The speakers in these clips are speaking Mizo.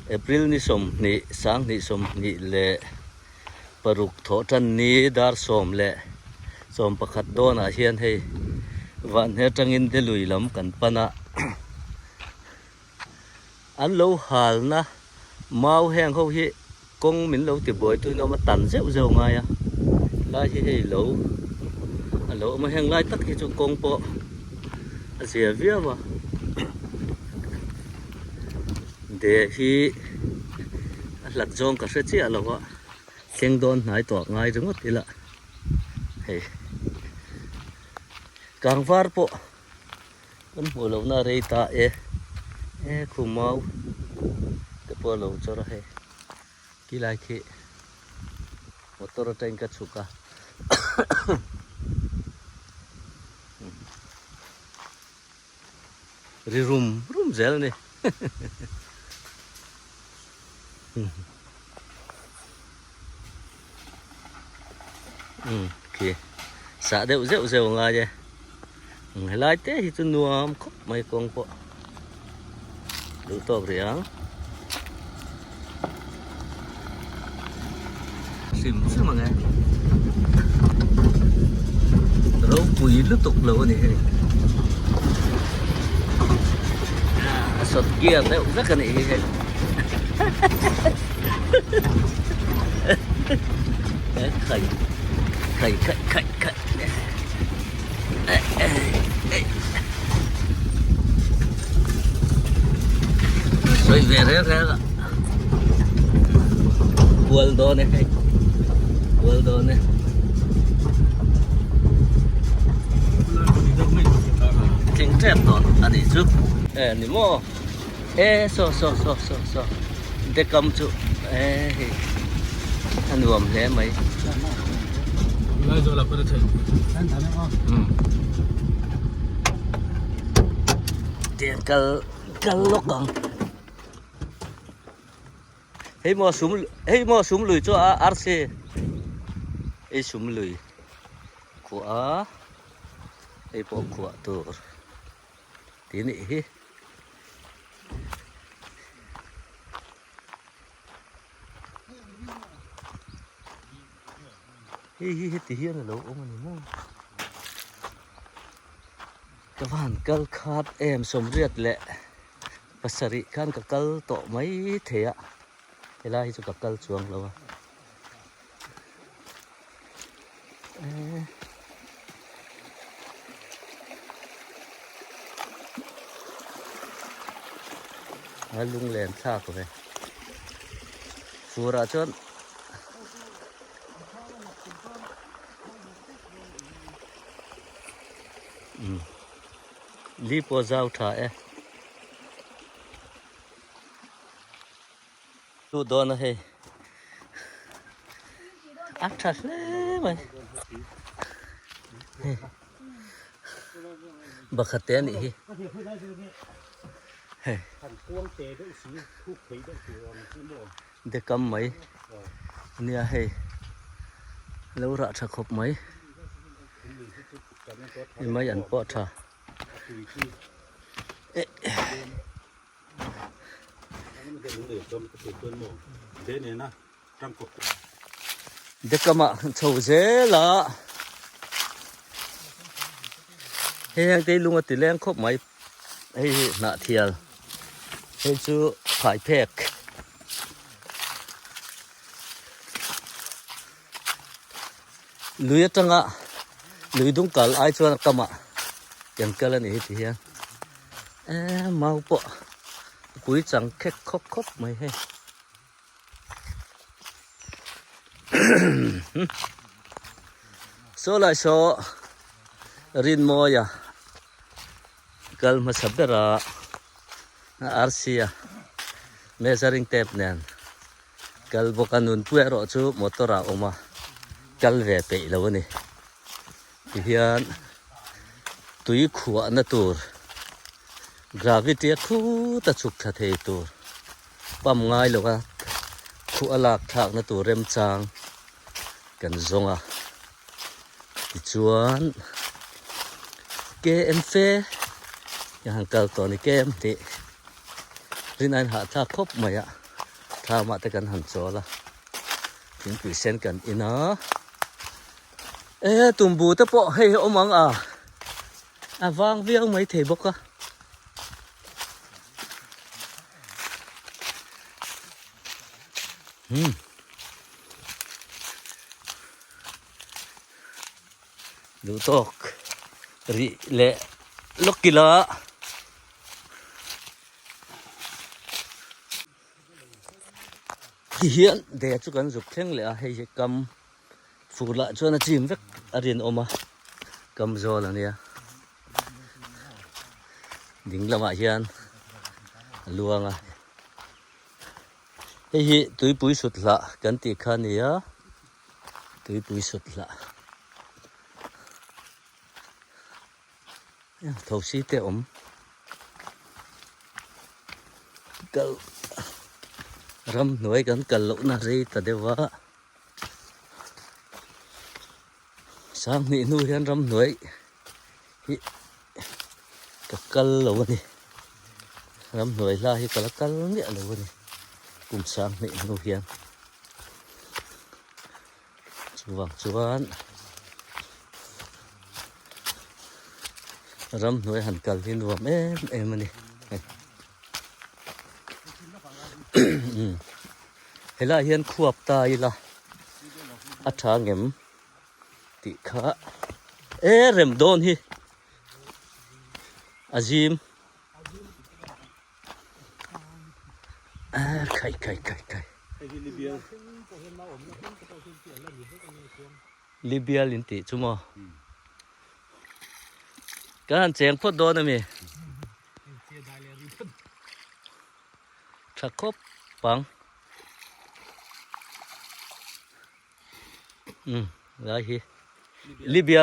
April ni 20 2026 thawh tan ni dar 11 dawnah hian hei vanhne atangin Delui lam kan pan a an lo halna mau heng ho hi kawng min lo ti buai tuin a awm a tan zeuh zeuh ngai a helai hi hei lo a lo awm a heng lai tak hi chu kawng pawh a zia viau a de hi a hlat zawng ka hre chiah lo a thleng dawn hnai tawh ngai ringawt ila hei kangvar pawh kan hmuh lohna a rei ta e e khu mau te pawh a lo chawr a hei khilai khi motor atangin ka chhuk a ri rum rum zel a ni um khi sah deuh zeuh zeuh a ngai e helai te hi chu nuam khawp mai kawng pawh duh tawk rih ang hrim hrim ang e ropui lutuk lo a ni hei a sawt gear deuh vek a nih hi hei khai khai khai khai khai sawi ve reng reng a kual dawn e hei kual dawn e tling tep dawn a nih chu e ni maw e saw saw saw saw saw dekam chu e hei a nuam hle mai tiang kal kal lawk ang hei maw sum hei maw sum lui chu a arsi hei sum lui khuah a hei pawh khuah tur tih a nih hi. Hei hi heti hian a lo awm a ni maw? Ka van kal khat em 87 khan ka kal tawh mai thei a helai hi chu ka kal chuang lo a. A lunglen thlak ve fur ah chuan umm li pawh a zau tha e Lut dawn a hei a tha hle mai hei bakhat te a nih hi hei dekam mai ania hei lo rah tha khawp mai hei mai an pawh tha eh. Dekama chho zel a hei heng te hi lung a ti leng khawp mai hei hi hnah thial hei chu phai phek lui atanga lui dung kal ai chuan a kamah kan kal a ni heti hian. E mau pawh pui chang khek khawp khawp mai hei saw lai saw Rinmawia kal hmasa bera arsia measuring tape nen kal bawk a nunpui erawh chu motor ah a awm a kal ve peih lo a ni. Tihian tui khuahna tur gravity a khut a chhuk thla thei tur pump ngai lo a khuh a lak thlakna tur remchang kan zawng a tichuan KM fe ka han kal tawh a ni KM tih rin a inhahthlak khawp mai a. Thlamah te kan han chawl a, thingpui sen kan in a. E tumbu te pawh hei hi awm ang a, a vang viau mai thei bawk a. Hmm. Duh tawk rih leh lawk ila. Ti hian de chu kan zuk thleng leh a, hei hi kam fur lah chuan a chim vek a rinawm a, kam zawl a nia. Ding lamah hian a luang a, hei hi tuipui sut hlah kan tih kha a ni a, tuipui sut hlah. Thosi te awm kal ramhnuai kan kal lohna rei ta deuh a sanghnih hnu hian ramhnuai hi ka kal lo a ni ramhnuai hla hi ka la kal miah lo a ni kum sanghnih hnu hian chuvang chuan ramhnuai han kal hi nuam em em a ni helai hian khuap ta ila a tha ngem tih kha e rem dawn hi a zim khai khai khai khai Libya in tih chu maw kan han cheng phawt dawn ami tha khawp pang um lai hi Libya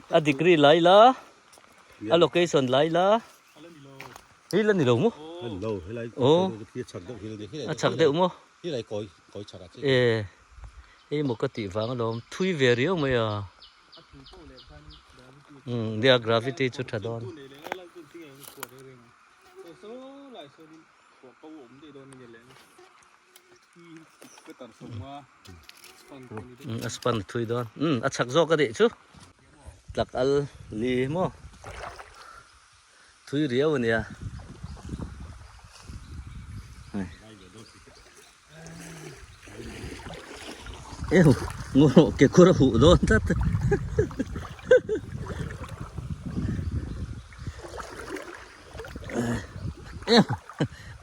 A degree lai la, a location lai la. Hei la ni lo maw? Aw, a chak deuh maw? E, hei maw ka tih vang alawm, thui ve riau mai a. Umm, nia gravity chu tha dawn. A span thui dawn umm a chak zawk a nih chu tlak al li maw thui riau a nia eu ngaw ke khur a huh dawn tlat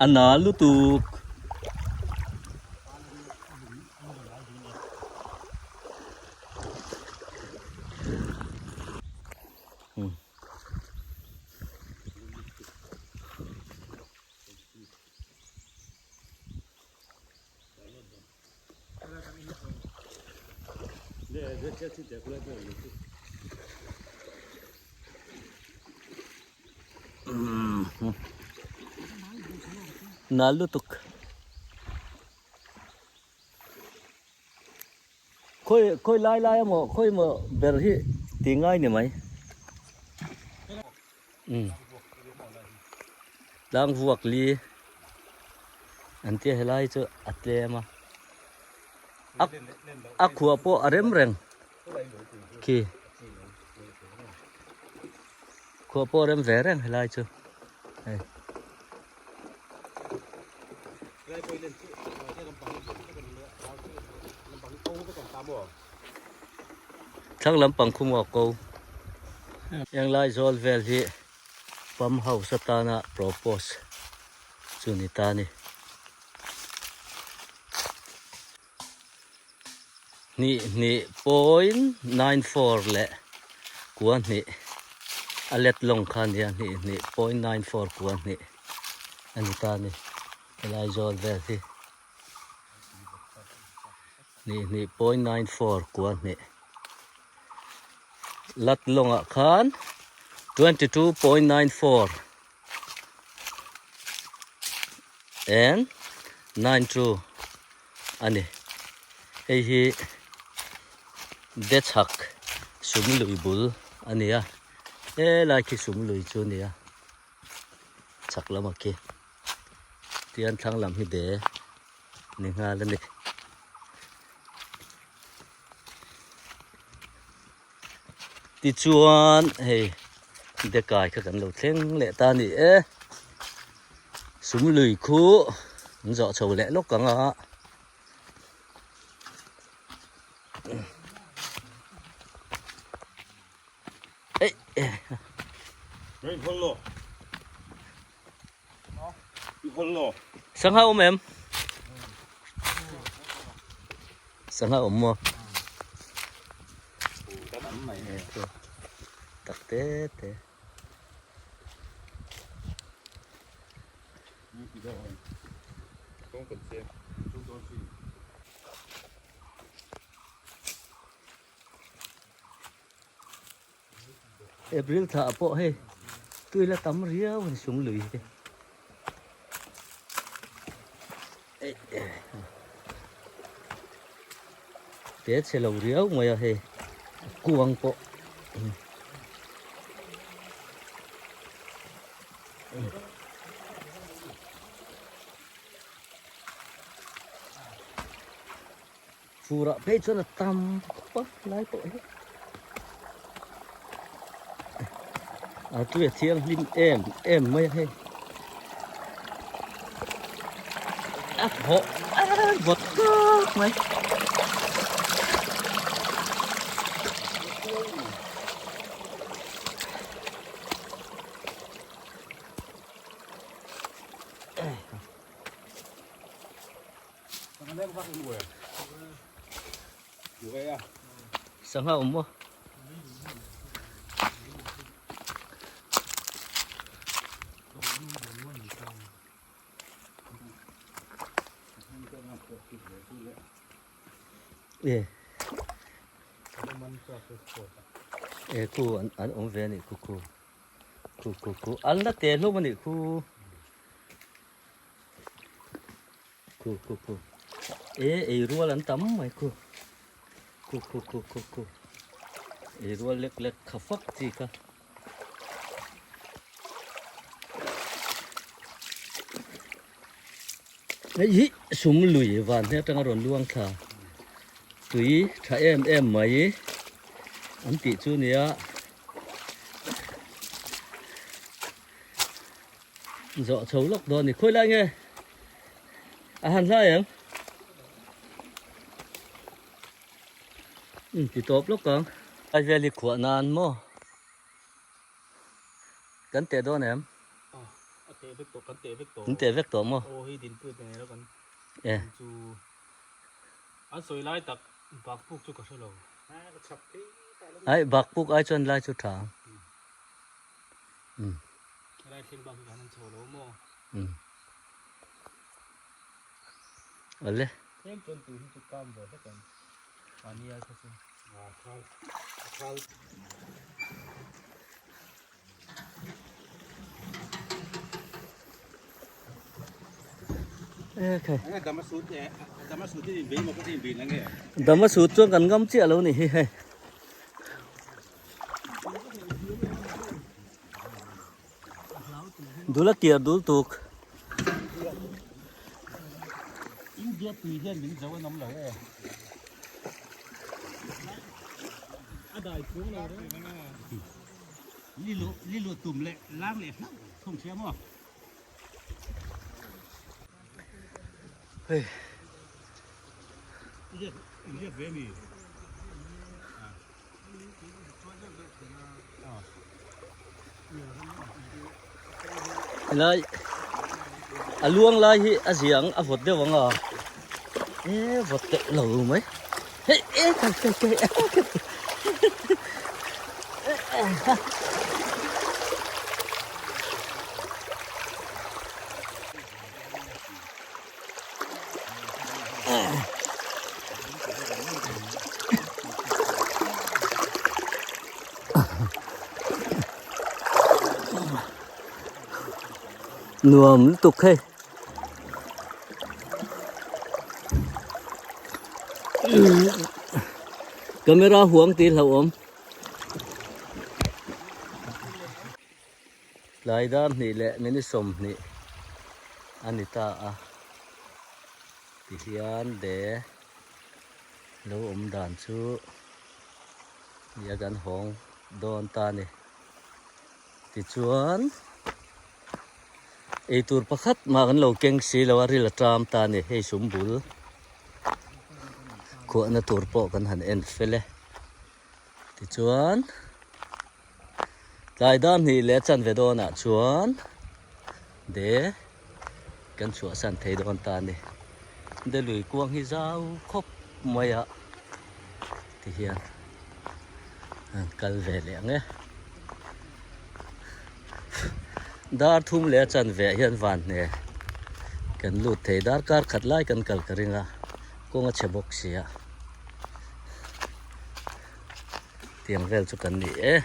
a na lutuk Nal lutuk khawi khawi lai lai emaw khawi emaw ber hi tih ngai ni mai umm tlang vuak li an tia helai chu a tlem a a khuah pawh a rem reng khi. Khua pawh rem ve reng helai chu hei. Thlang lampang khu maw ko englai zawl vel hi pump house atana propose chu ni ta ni. Hnih hnih point 94 leh kua hnih a let lawng kha a nia hnih hnih point 94 kua hnih a ni ta a ni helai zawl vel hi hnih hnih point 94 kua hnih lat lawngah khan 22.94 and 92 a ni. Hei hi Dechhak sum lui bul a ni a, helai khi sum lui chu a ni a, chhak lamah khi. Tian thlang lam hi be ni nghal a ni. Tichuan hei dekai kha kan lo thleng leh ta a ni e. Sum lui khu an zawh chho leh lawk ang a. Sangha awm em? Sangha awm maw? Tak te te. April thla ah pawh hei tui la tam riau a ni sung lui hi te chhe lo riau mai a hei kuang pawh. Fur ah phei chuan a tam khawp a lai pawh hi a tui a thianghlim em em mai a hei a thawh a vawt tak mai. Sangha awm maw? E E khu an an awm ve a nih khu khu khu khu khu an la te hlawm a nih khu. Khu khu khu e ei rual an tam mai khu khu khu khu khu khu ei rual lek lek kha fak chi kha hei hi sum lui van hne atanga rawn luang thla tui tha em em mai an tih chu nia. Zawh chho lawk dawn a ni. Khawi lai nge a han hlai ang? Um ti tawp lawk ang. Lai vel hi khuah nan maw? Kan teh dawn em? A teh vek tawh, kan teh vek tawh. Kan teh vek tawh maw? Aw hei dinpui te ngei lo kan chu an sawi lai tak bakpuk chu ka hre lo. Ai bakpuk ai chuan lai chu tha ang. Helai thleng bak hi kan han chho lo maw? Awle. Tlem chuan tui hi chu kam ve hlek ang. Mahni ai kha chu. Dama sut chuan kan ngam chiah lo ni hi hei. Dul a kiar dul tuk. India tui hian min zo an awm lo e. A dai chuang lo reng. Lilu lilu tum leh lang leh hlauh thung sia maw. Hei. Inriat ve mi. Helai a luang lai hi a ziang a vawt deuh ang a e vawt teuh lo mai hei e kai kai kai Nuam lutuk hei. Camera huang tih hlauhawm. Tlai dar hnih leh minute 20. a ni ta a tihian de lo awm dan chu nia kan hawng dawn ta a ni tichuan eitur pakhat mah kan lo keng si lo a ril a ṭam ta a ni hei sum bul khuahna tur pawh kan han en fel e tichuan. Tlai dar hnih leh chanve dawnah chuan de kan chhuahsan thei dawn ta a ni. De lui kuang hi zau khawp mai a ti hian an kal ve leh ang e. Dar thum leh a chanve ah hian van hne kan lut thei dar kar khat lai kan kal ka ring a kawng a chhe bawk si a. Tiang vel chu kan ni e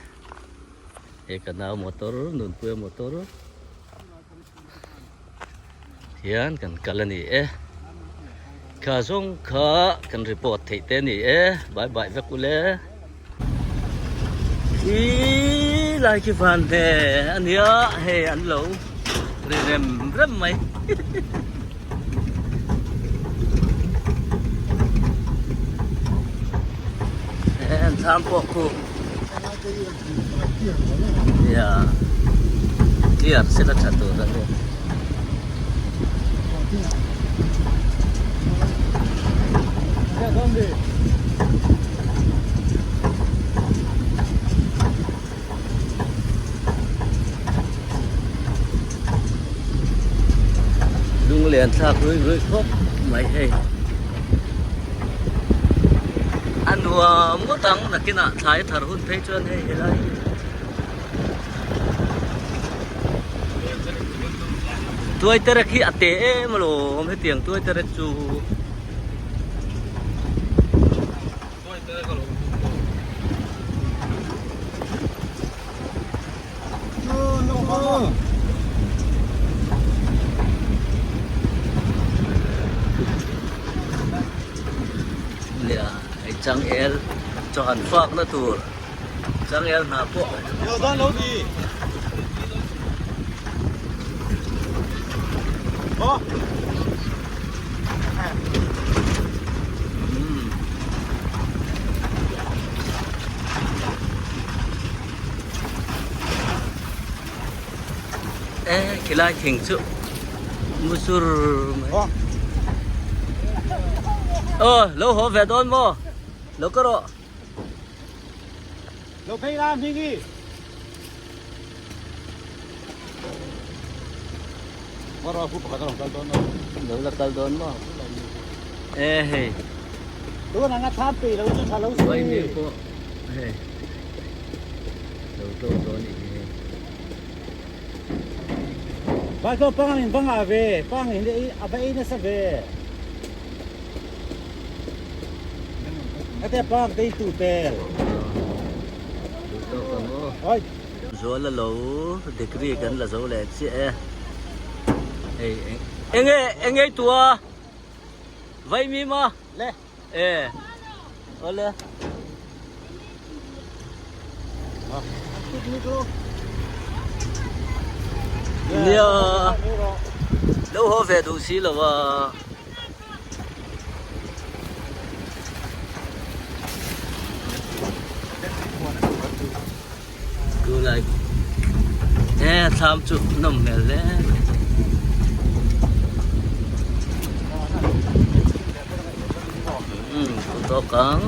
he ka nau motor nunpuia motor hian kan kal a ni e kha zawng kha kan report theih te a ni e bye bye vek ule ih lai khi van ve a nia hei an lo ri rem rem mai. An thlam pawh khu ya clear se la tha tur a ni. Lunglen thlak rui rui khawp mai hei a nuam ngawt ang nakinah thlai thar hun phei chuan hei helai hi tuai terek hi a te em alawm hetiang tuai terek chu. Nia hei changel chaw han fak na tur changel hna pawh E khilai thing chu musur mai aw lo haw ve dawn maw lo ka rawh lo phei la hming hi Lo la kal dawn maw? E hei. Tun anga thlam pei lo chu tha lo si. Vai mi pawh hei. Lo to dawn i hei. Vai ko pang in banga ve, pang in a va ei nasa ve. Ate pang te tu tel. Lo to ka mo. Oi. Zual a lo degree kan la zo leh chiah e hei enge enge i tua vaimi ma le e awle nia lo haw ve duh si lo a. Tunlai he thlam chu nawm hmel hle mai. Umm ku tawk ang.